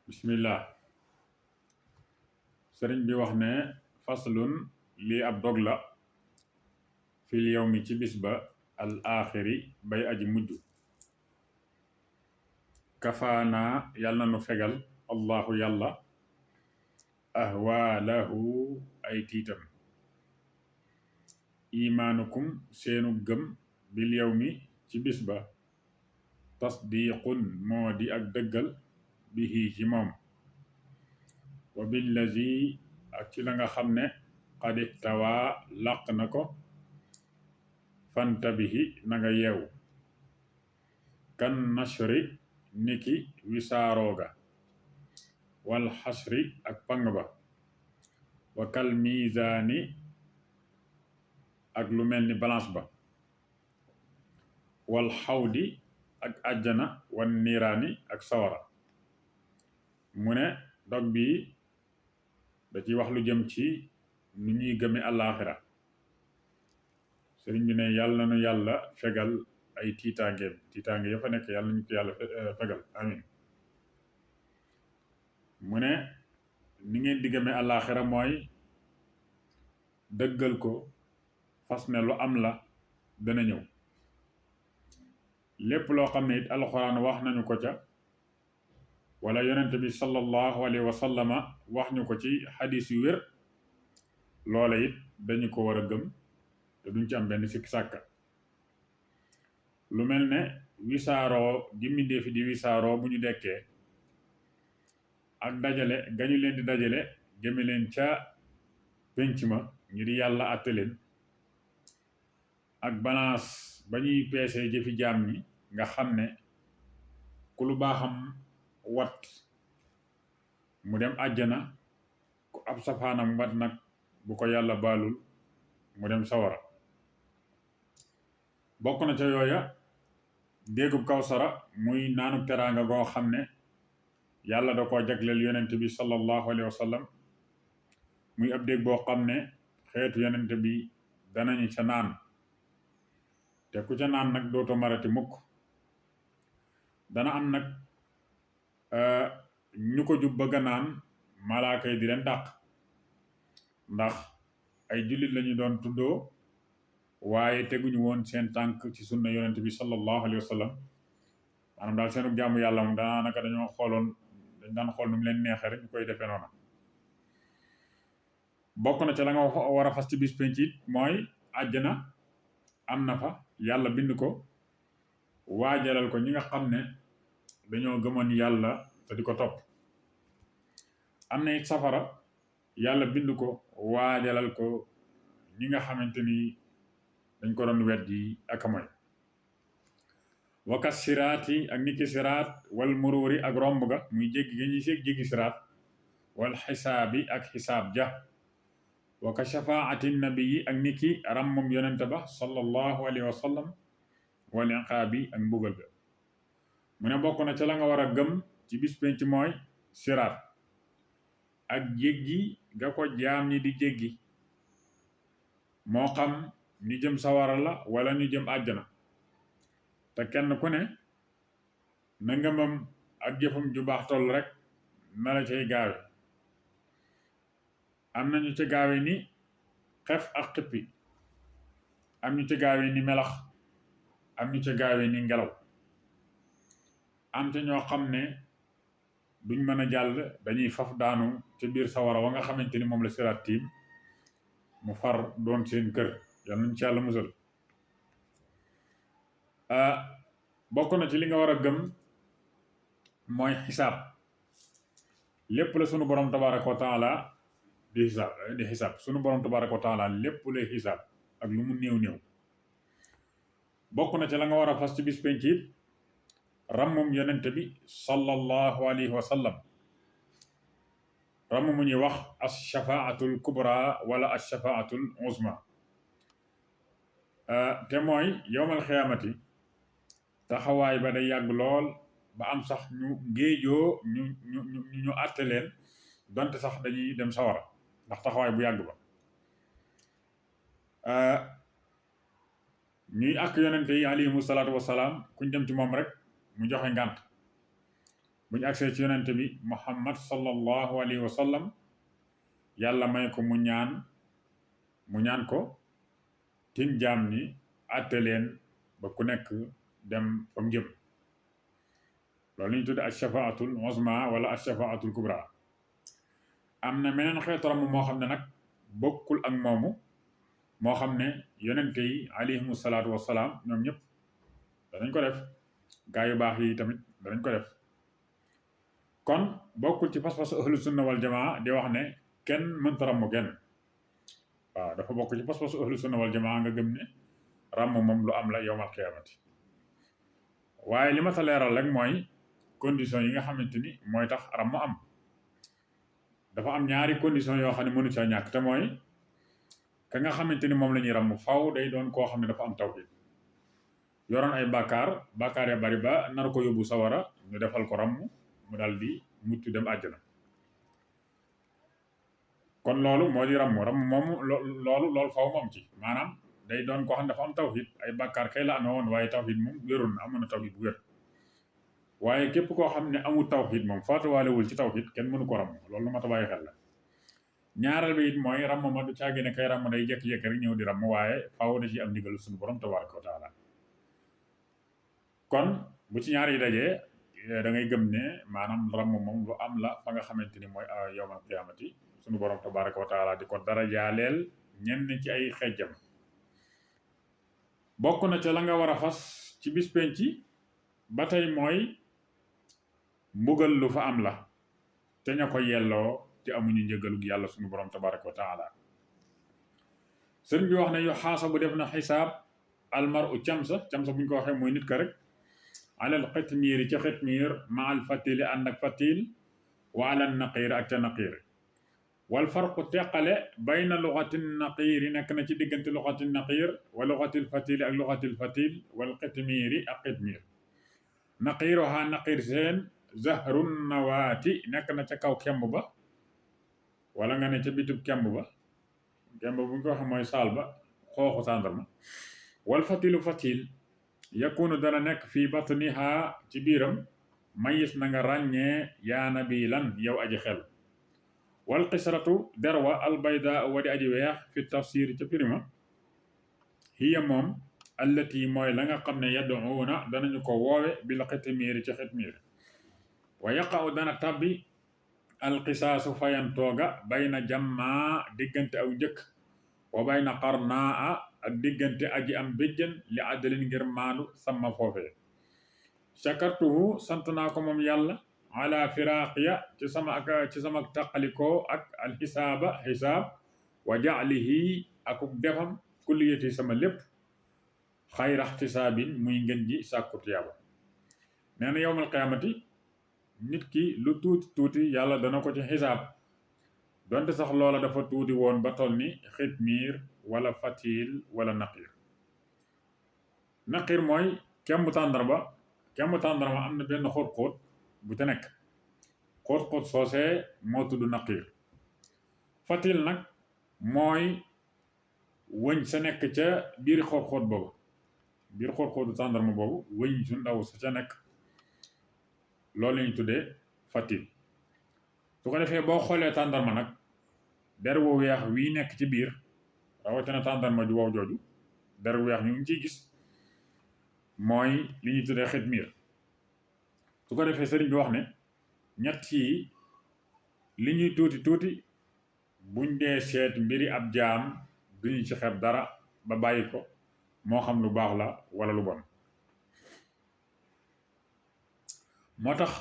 bismillah. sëriñ bi wax ne faslun lii ab dog la fil yawmi ci bis ba al axiri bay aji mujj. kafaanaa yàlla na nu fegal allahu yàlla ahwaalahu ay tiitam. imaanukum seenu gëm bil yawmi ci bis ba tasdiqun moo di ak dëggal bihi ci moom wa billazi ak ci la nga xam ne qad ihtawaa làq na ko fantabihi na nga yeewu kan nashri niki wisaarooga wal xasri ak pang ba wa kal miizaani ak lu mel ni balance ba wal xawdi ak àjjana wan niiraani ak sawara. mu ne dog bi da ci wax lu jëm ci nu ñuy gëme àllaaxira. sëriñ bi ne yàlla na yàlla fegal ay tiitaange ya fa nekk yàlla nañu ko yàlla fegal amin. mu ne ni ngeen di gëme àllaaxira mooy dëggal ko fas ne lu am la dana ñëw. lépp loo xam ne it alxuraan wax nañu ko ca wala yonent bi sallallahu alayhi wa sallama wax ñu ko ci xadis yu wér loola it dañu ko war a gëm te duñ ci am benn sikk sàkka. lu mel ne wisaaroo gi mbindéefi di wisaaroo bu ñu dekkee ak dajale gañu leen di dajale jëme leen ca pénc ma ngir yàlla àtte leen ak balance ba ñuy peesee jëfi jaam ñi nga xam ne ku lu baaxam wat mu dem àjjana ku ab safaanam wat nag bu ko yàlla baalul mu dem sawara. bokk na ca yooya déegub kawsara muy naanu teraanga goo xam ne yàlla da koo jagleel yonent bi sallallahu alayhi wa sallam muy ab déeg boo xam ne xeetu yonent bi danañu ca naan te ku ca naan nag dooto marati mukk. dana am nag ñu ko jub bëgg a naan malaaka yi di leen dàq ndax ay jullit lañu doon tuddoo waaye teguñu woon seen tànk ci sunna yonent bi sallallahu alayhi wa sallam maanaam daal seenu jaamu yàlla moom daanaka dañ daan xool nu mu leen neexee rek ñu koy defee noona. bokk na ca la nga war a fas ci bis penc it mooy àjjana am na fa yàlla bind ko waajalal ko ñi nga xam ne dañoo gëmoon yàlla te di ko topp. am na it safara yàlla bind ko waajalal ko ñi nga xamante ni dañ ko doon weddi ak mooy. wakas siraat yi ak niki siraat wal muruuri ak romb ga muy jéggi ga ñuy jéggi siraat wal xisaabi ak xisaab ja waka shafaati nabi yi ak niki ràmmum yonente ba sallallahu alayhi wa sallam wal iqaabi ak mbugal ga. mu ne bokk na ca la nga war a gëm ci bis penc mooy siraat ak jéggi ga ko jaam ñi di jéggi moo xam ñu jëm sawara la wala ñu jëm àjjana te kenn ku ne na ngëmam ak jëfam ju baax toll rek na la cay gaawe. am na ñu ca gaawe ni xef ak xippi am ñu ca gaawe ni melax am ñu ca gaawe ni ngelaw am ca ñoo xam ne duñ mën a jàll dañuy faf daanu ca biir sawara wa nga xamante ni moom la siraat tiim mu far doon seen kër yal nañ ci yàlla musal. bokk na ci li nga war a gëm mooy xisaab. lépp la sunu borom tabaraka wa taala di xisaab sunu borom tabaraka wa taala lépp lay xisaab ak lu mu néew néew. bokk na ci la nga war a fas ci bis penc it rammum yonente bi sallallahu alayhi wa sallam ramm mu ñuy wax ashafaatul kubra wala ashafaatul uzma te mooy yowmal xiyaamati taxawaay ba day yàgg lool ba am sax ñu géejoo ñu àtte leen donte sax dañuy dem sawara ndax taxawaay bu yàgg ba. ñuy ak yonente yi alayhimu salaatu wasalaam kuñ dem ci moom rek mu joxe ngànt buñu agsee ci yonente bi muhammad sallallahu alayhi wa sallam yàlla may ko mu ñaan ko tin jaam ni àtte leen ba ku nekk dem fa mu jëm loolu ñu tudde ashafaatul uzma wala ashafaatul kubra am na meneen xeetu ramm moo xam ne nag bokkul ak moomu moo xam ne yonente yi alayhimu salaatu wassalaam ñoom ñëpp danañ ko def gaa yu baax yi tamit danañ ko def kon bokkul ci pas-pas ahlu sunna wal jamaa di wax ne kenn mënta ramm kenn waaw dafa bokk ci pas-pas ahlu sunna wal jamaa nga gëm ne ramm moom lu am la yowmal qiyaamati waaye li ma ta leeral rek mooy condition yi nga xamante ni mooy tax ramm am dafa am ñaari condition yoo xam ne mënu ca ñàkk te mooy ka nga xamante ni moom la ñuy ramm faw day doon koo xam ne dafa am tawhid yoroon ay bàkkaar ya bari ba nar ko yóbbu sawara ñu defal ko ramm mu dal di mucc dem àjjana kon loolu moo di ramm moom loolu faw mu am ci maanaam day doon koo xam ne dafa am tawhid ay bàkkaar kay la amee woon waaye tawhid moom wérul na amoon na tawhid bu wér waaye képp koo xam ne amul tawhid moom faatuwaalewul ci tawhid kenn mënu ko ramm loolu lu ma ta bàyyi xel la ñaareel bi it mooy ramm ma du caagi ne kay ramm day jékki-jékki rek ñëw di ramm waaye faaw da ci am ndigal suñu borom tabaraka wa taala kon bu ci ñaar yi dajee da ngay gëm ne maanaam ramm moom lu am la fa nga xamante ni mooy yawmal qiyaamati suñu borom tabaraka wa taala di ko dara jaaleel ñenn ci ay xejjam bokk na ca la nga war a fas ci bis penc ba tey mooy mbugal lu fa am la te ña ko yelloo te amuñu njëgalug yàlla suñu borom tabaraka wa taala sëriñ bi wax ne yu xaasabu def na xisaab almaru camsa buñ ko waxee mooy nit ka rek alal xitmiiri ca xitmiir ma al fatili ànd ak fatil wa alal naqiir ak ca naqiir wal farqu teqale bayna luxatil naqiiri nekk na ci diggante luxatil naqiir wa luxatil fatili ak luxatil fatil wal xitmiiri ak xitmiir naqiiruha naqiir seen zahrun nawaati nekk na ca kaw kemb ba wala nga ne ca bitub kemb ba buñ ko waxee mooy saal ba xooxu tàndarma wal fatilu fatil yakunu dana nekk fii batniha ci biiram mayis na nga ràññee yaa nabilan yow aji xel wal xisratu derwa albayda wadi aji weex fi tafsir ca pirima hiya moom allati mooy la nga xam ne yad'uuna danañu ko woowe bil xitmiiri ca xitmiir wa yaqa'u dana tabbi alxisaasu fayantooga bayna jamma diggante aw njëkk wa bayna qarnaa ak diggante aji am béjjën li àddalin ngir maandu sama foofee shakartuhu sant naa ko moom yàlla ala firaqiya ci sama taqalikoo ak alxisaaba xisaab wa jaalihi akuk defam kulliyati sama lépp xayra ixtisaabin muy ngën ji sàkku tiyaaba nee na yowmal qiyaamati nit ki lu tuuti yàlla dana ko ci xisaab donte sax loola dafa tuuti woon ba toll ni xitmiir wala fatil wala naqiir mooy kembu tàndarma am na benn xóot-xóot bu te nekk xóot-xóot soosee moo tudd naqiir fatil nag mooy wëñ sa nekk ca biir xóot-xóot boobu biir xóot-xóotu tàndarma boobu wëñ su ndaw sa ca nekk loolu lañu tuddee fatil su ko defee boo xoolee tàndarma nag der wu weex wii nekk ci biir rawatina tàndarma ju wow jooju der wu weex ñu ngi ciy gis mooy li ñuy tuddee xitmiir su ko defee sëriñ bi wax ne ñett yi li ñuy tuuti buñ dee seet mbiri ab jaam duñu ci xeeb dara ba bàyyi ko moo xam lu baax la wala lu bon moo tax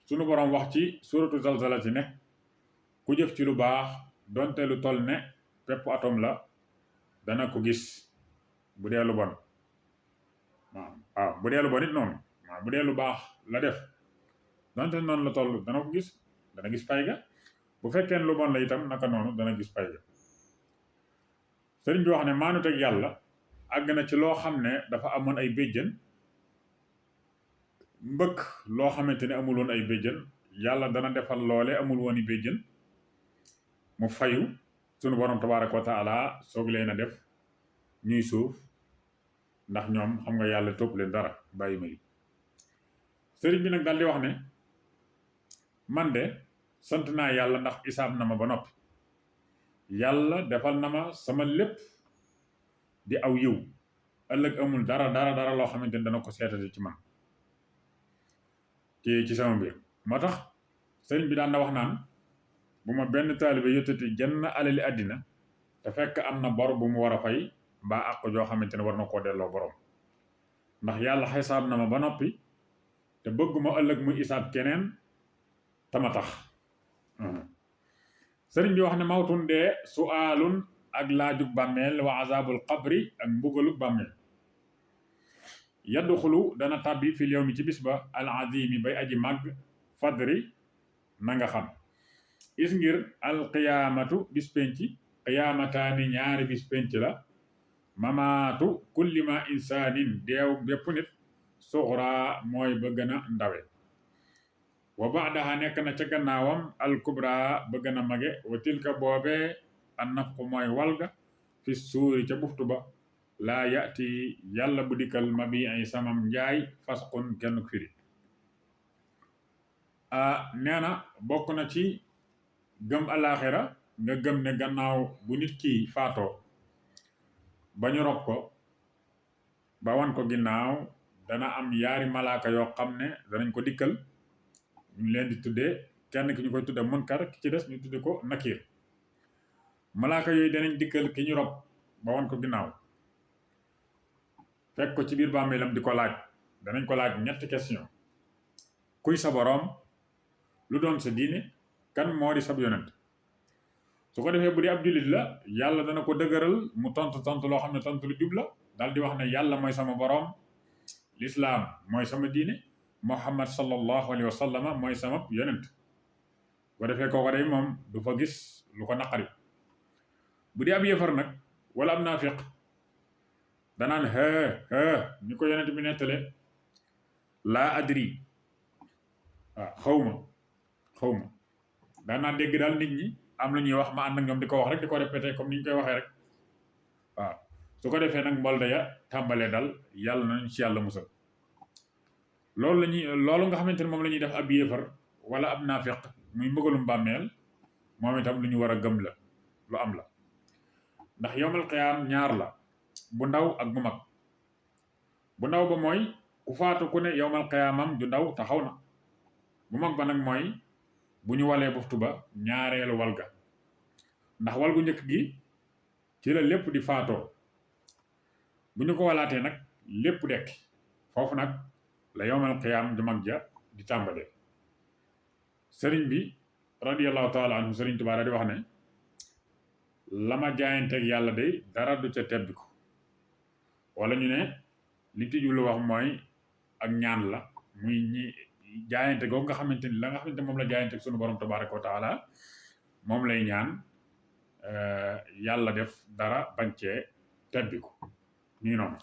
sunu boroom wax ci suratu zalzalati ne ku jëf ci lu baax donte lu toll ne pepp atom la dana ko gis bu dee lu bon waaw bu dee lu bon it noonu waaw bu dee lu baax la def donte noonu la toll dana ko gis dana gis pay ga bu fekkee lu bon la itam naka noonu dana gis pay ga sëriñ bi wax ne maanu teg yàlla àgg na ci loo xam ne dafa amoon ay béjjën mbëkk loo xamante ne amul woon ay béjjën yàlla dana defal loole amul woon i béjjën mu fayu sunu borom tabaraka wa taala soog leen a def ñuy suuf ndax ñoom xam nga yàlla topp leen dara bàyyi may sëriñ bi nag daal di wax ne man de sant naa yàlla ndax isaab na ma ba noppi yàlla defal na ma sama lépp di aw yiw ëllëg amul dara loo xamante ni dana ko seetati ci man ci sama mbir moo tax sëriñ bi daan na wax naan bu ma benn taalibe yottati jenn alali àddina te fekk am na bor bu mu war a fay mbaa àq joo xamante ne war na koo delloo borom ndax yàlla xisaab na ma ba noppi te bëgguma ëllëg muy isaab keneen tama tax sëriñ bi wax ne mawtun dee suaalun ak laajug bàmmeel wa azabul qabri ak mbugalug bàmmeel yadduxulu dana tàbbi fil yawmi ci bis ba al azimi bay aji màgg fadri na nga xam is ngir al qiyaamatu bis penci qiyaamataani ñaari bis penc la mamaatu kulli ma insaanin deew bépp nit suxra mooy ba gën a ndawe wa baadaha nekk na ca gannaawam al kubra ba gën a mage wa tilka boobe an nafqu mooy walga fi suuri ca buftu ba laa yati yàlla bu dikkal ma bi ay samam njaay fasqun kenn firi nee na bokk na ci gëm alaxira nga gëm ne gannaaw bu nit ki faatoo ba ñu rob ko ba wan ko ginnaaw dana am yaari malaaka yoo xam ne danañ ko dikkal ñu leen di tuddee kenn ki ñu koy tudde munkar ki ci des ñu tudde ko nakir malaaka yooyu danañ dikkal ki ñu rob ba wan ko ginnaaw fekk ko ci biir bàmmeelam di ko laaj danañ ko laaj ñetti question kuy sa boroom lu doon sa diine kan moo di sab yonent su ko defee bu dee ab jullit la yàlla dana ko dëgëral mu tontu loo xam ne tontu lu jub la daal di wax ne yàlla mooy sama boroom lislaam mooy sama diine muhammad sallallahu alayhi wa sallama mooy sama yonent bu ko defee kooko day moom du fa gis lu ko naqari bu dee ab yëfar nag wala am naafiq danaan ñu ko yonent bi nettale laa adri waaw xawma daanaa dégg daal nit ñi am lu ñuy wax ma ànd ak ñoom di ko wax rek di ko répété comme ni ñu koy waxee rek waaw su ko defee nag mbolde ya tàmbalee dal yàlla nañu ci yàlla musal loolu nga xamante ne moom la ñuy def ab yéefar wala ab naafiq muy mbëgalum bàmmeel moom itam lu ñu war a gëm la lu am la ndax yowmal qiyaam ñaar la bu ndaw ak bu mag bu ndaw ba mooy ku faatu ku ne yowmal qiyaamam ju ndaw taxaw na bu mag ba nag mooy bu ñu walee buftu ba ñaareelu walga ndax walgu njëkk gi ci la lépp di faatoo bu ñu ko walaatee nag lépp dekk foofu nag la yowmal qiyaam ju mag ja di tàmbalee sëriñ bi radiyallahu taala anhu sëriñ Tuubaa di wax ne la ma jaayanteeg yàlla day dara du ca tebbi ko wala ñu ne li tijju lu wax mooy ak ñaan la muy ñi jaayante googu nga xamante ni la nga xamante moom la jaayante sunu borom tabaraka wa taala moom lay ñaan yàlla def dara bañ cee tebbi ko nii noonu